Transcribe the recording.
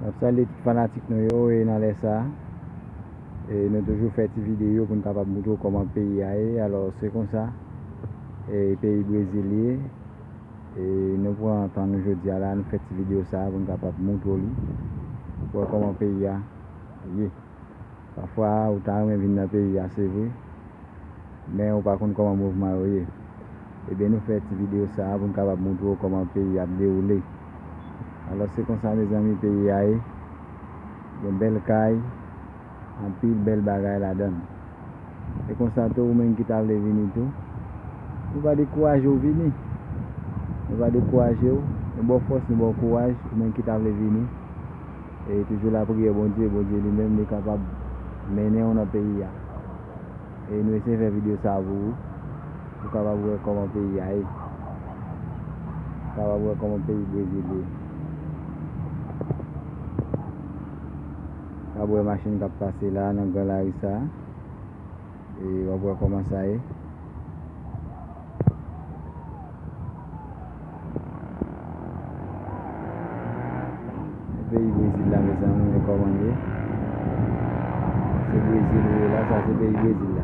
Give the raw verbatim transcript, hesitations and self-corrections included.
N ap salye tout fanatik nou yo e nan lè sa a, e nou toujou fè ti videyo pou n kapab moutre w kòman peyi a ye. Alò, se konsa, e peyi Brezil ye, e nou pran tan nou jodi a la, nou fè ti videyo sa a pou n kapab moutre w li, pou w wè kòman peyi a ye. Pafwa, ou ta renmen vin nan peyi a, se vre, men ou pa konn kòman mouvman yo ye. Ebyen, nou fè ti videyo sa a pou n kapab moutre w kòman peyi a ap dewoule. Alò, se konsa, mezanmi, peyi a ye. Gen bèl kay, anpil bèl bagay ladan l. Se konsa tou, ou menm ki ta vle vini tou, nou pa dekouraje w vini. Nou pa dekouraje w. Nou ba w fòs, nou ba w kouraj, ou menm ki ta vle vini. E toujou lapriyè Bondye, Bondye li menm li kapab mennen w nan peyi a. E nou eseye fè videyo sa a pou ou, pou w kapab wè kòman peyi a ye. Kapab wè kòman peyi Brezil ye. W ap wè machin k ap pase la nan gran lari sa a. E w ap wè kòman sa ye. Peyi Brezil la, mezanmi, men kòman l ye. Se Brezil ou ye la, sa se peyi Brezil.